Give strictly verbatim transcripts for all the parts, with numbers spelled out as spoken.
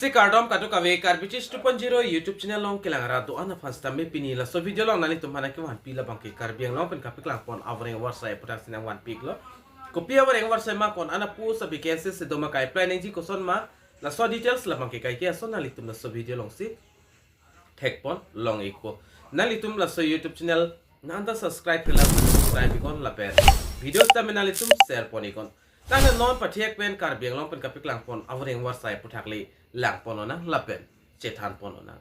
Si kardom kadokave Karbi Teach two point zero YouTube channel along kelang rat do-an aphan sitame pini laso video along nanglitum aphan nangkevanpi labang ke Karbi Anglong pen kapaklang pon avoreng avarsai aputhak si nangvanpi iklo. Kopi avoreng avarsai ma, ko-an a-post, a-vacancy si do ma, kai apply nangji koson ma, laso details labang ke kaike ason nanglitum laso video alongsi thek pon long ikpo. Nanglitum laso YouTube channel nangta subscribe hela subscribe iknon lapen video sitame nanglitum share pon iknon. Tangte non pathek pen Karbi Anglong pen kapaklang pon avoreng avarsai aputhak le lang pon lonang lapen chethan pon lonang.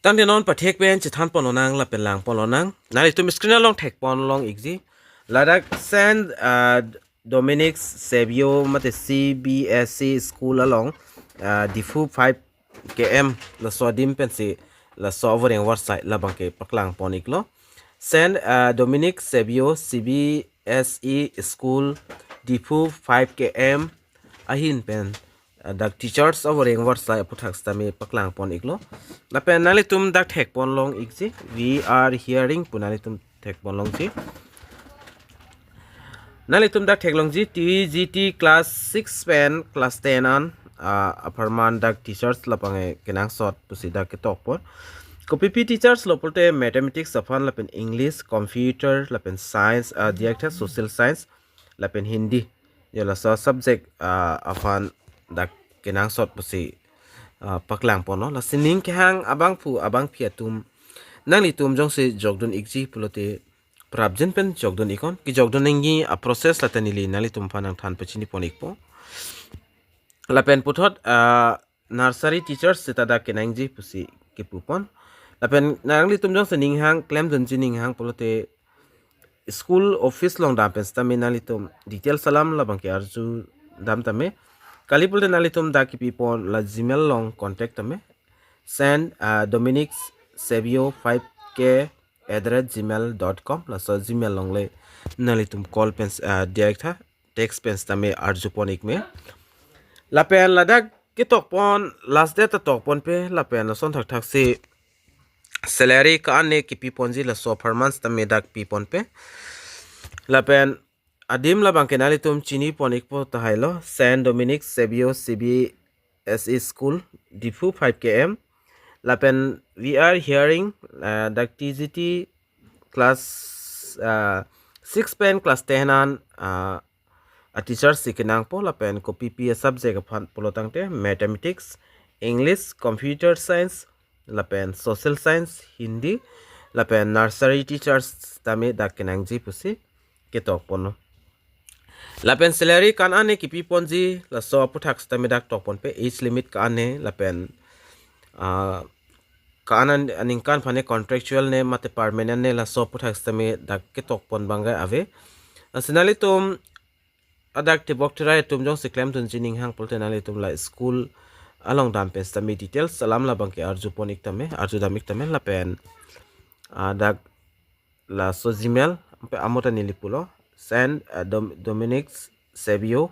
Tangte non pathek pen chethan pon lonang lapen lang pon lonang. Nanglitum screen along thek pon long ikji. Ladak Saint, ah, Dominic Savio mate C B S E school along, ah, Diphu five K M laso adim pensi laso avoreng avarsai labang ke paklang pon iklo. Saint, ah, Dominic Savio C B S E school Diphu five K M ahin pen, ah, dak teachers avoreng avarsai aputhak sitame paklang pon iklo. Lapen nanglitum dak thek pon long ikji, "We are hearing" pu nanglitum thek pon longji. Nanglitum dak thek longji, T G T class six pen class ten an, ah, apharman dak teachers labang ke kenangsot pusi dak ketok pon. Kopipi teachers lo pulote mathematics aphan lapen English, computer lapen science, ah, diak tha social science lapen Hindi. Jo laso subject, ah, aphan dak kenangsot pusi, ah, paklang ponlo. Lasi ning kehang abangphu abangphi atum, nanglitum jongsi jokdun ikji pulote prapjin pen jokdun iknon. Kejokdun nangji a-process lata neli nanglitum aphan nangthan pachini pon ikpo. Lapen puthot, ah, nursery teachers seta dak kenangji pusi kepu pon. Lapen nanglitum jongsi ning hang, klemdunji ning hang pulote school office along dam pen sitame nanglitum details alam labang ke arju dam tame. Kali pulote nanglitum dak kepi pon la Gmail along contact tame. Saint, ah, Dominic Savio five K at the rate gmail dot com, laso Gmail along le nanglitum call pen, ah, direct tha, text pen sitame arju pon ikme. Lapen ladak ketok pon, last date ta tok ponpe, lapen lason thakthak si salary ko-an ne kepi ponji laso apharman sitame dak pi ponpe. Lapen adim labang ke nanglitum chini pon ikpo tahai lo, Saint Dominic Savio C B S E School, Diphu five K M. Lapen we are hearing, ah, dak T G T class, ah, six pen class ten an, ah, a-teacher si kenangpo, lapen kopipi a-subject aphan pulo tangte mathematics, English, computer science, lapen social science, Hindi, lapen nursery teachers tame dak kenangji pusi ketok ponlo. Lapen salary ko-an ne kepi ponji laso aputhak sitame dak tok ponpe, age limit ko-an ne lapen, ah, ko-an an-, aningkan aphan ne contractual ne mate permanent ne laso aputhak sitame dak ketok pon abang ke ave. Lasi nanglitum adak tebok terai atum jongsi klemdunji ning hang pulote nanglitum la school along dam pen sitame details alam labang ke arju pon ik tame, arju dam ik tame lapen, ah, dak laso Gmail, pe amo ta neli pulo, Saint, ah, Dom-, Dominic Savio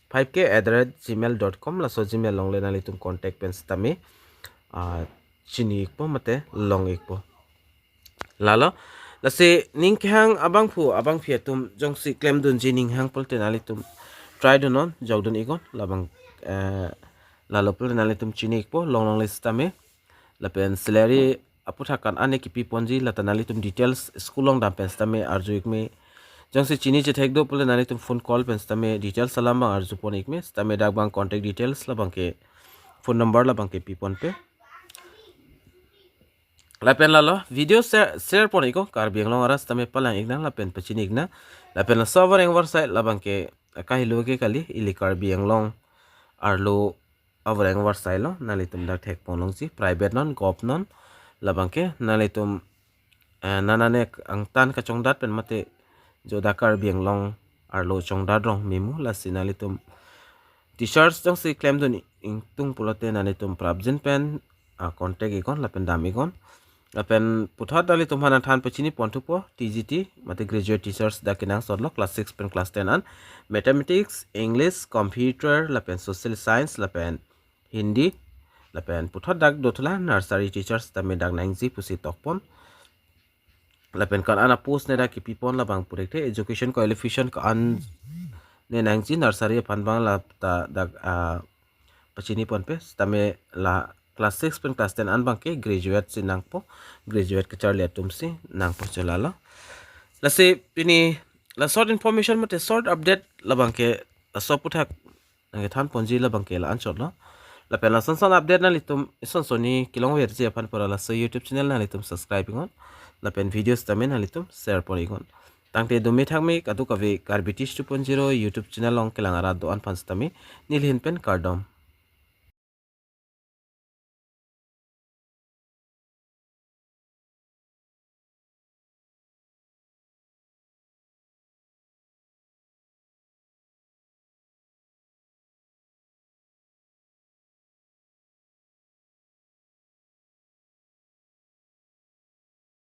five K at the rate gmail dot com, laso Gmail along le nanglitum contact pen sitame, ah, chini ikpo mate long ikpo. Lalo, lasi ning kehang abangphu abangphi atum jongsi klemdunji ning hang pulote nanglitum try dunnon, jokdun iknon, labang, eh, lalo pulote nanglitum chini ikpo, long long le sitame. Lapen salary aputhak ko-an ne kepi ponji lata nanglitum details school along dam pen sitame arju ikme. Jongsi chini chethek do pulote nanglitum phone call pen sitame details alam abang arju pon ikme, sitame dak abang contact details labang ke phone number labang ke pi ponpe. Lapen lalo video share, share pon iknon, Karbi Anglong arat sitame palang iknang lapen pachini iknang. Lapen laso avoreng avarsai labang ke kahelo ke kali, ili Karbi Anglong arlo avoreng avarsai lo, nanglitum dak thek pon longji, private non, gov non, labang ke nanglitum, eh, nana ne angtan kachongdat pen mate jo dak Karbi Anglong arlo chongdat rong memu, lasi nanglitum teachers jongsi klemdun ingtung pulote nanglitum prapjin pen, ah, contact iknon lapen dam iknon. Lapen puthot nanglitum aphan nangthan pachini pon thupo, T G T mate graduate teachers dak kenangsot lo, class six pen class ten an, mathematics, English, computer lapen social science lapen Hindi, lapen puthot dak dothulang nursery teachers tame dak nangji pusi tok pon. Lapen ko-an a-post ne dak kepi pon labang puthekthe, education qualification ko-an ne nangji, nursery aphan abang la ta dak ah, pachini ponpe, sitame la class six pen class ten an abangke graduate si nangpo, graduate kacharli atum si nangpo, chelalo. Lasi pini la short information mate short update labangke laso aphuthak nangkethan ponji, labangke la-anchotlo. Lapen lason son update nanglitum ison sonni kelongverji aphan pura laso YouTube channel nanglitum subscribe iknon. Lapen videos tame nanglitum share pon iknon. Tangte dome thakme kadokave Karbi Teach two point zero YouTube channel along kelang arat do-an aphan sitame neli ahin pen kardom.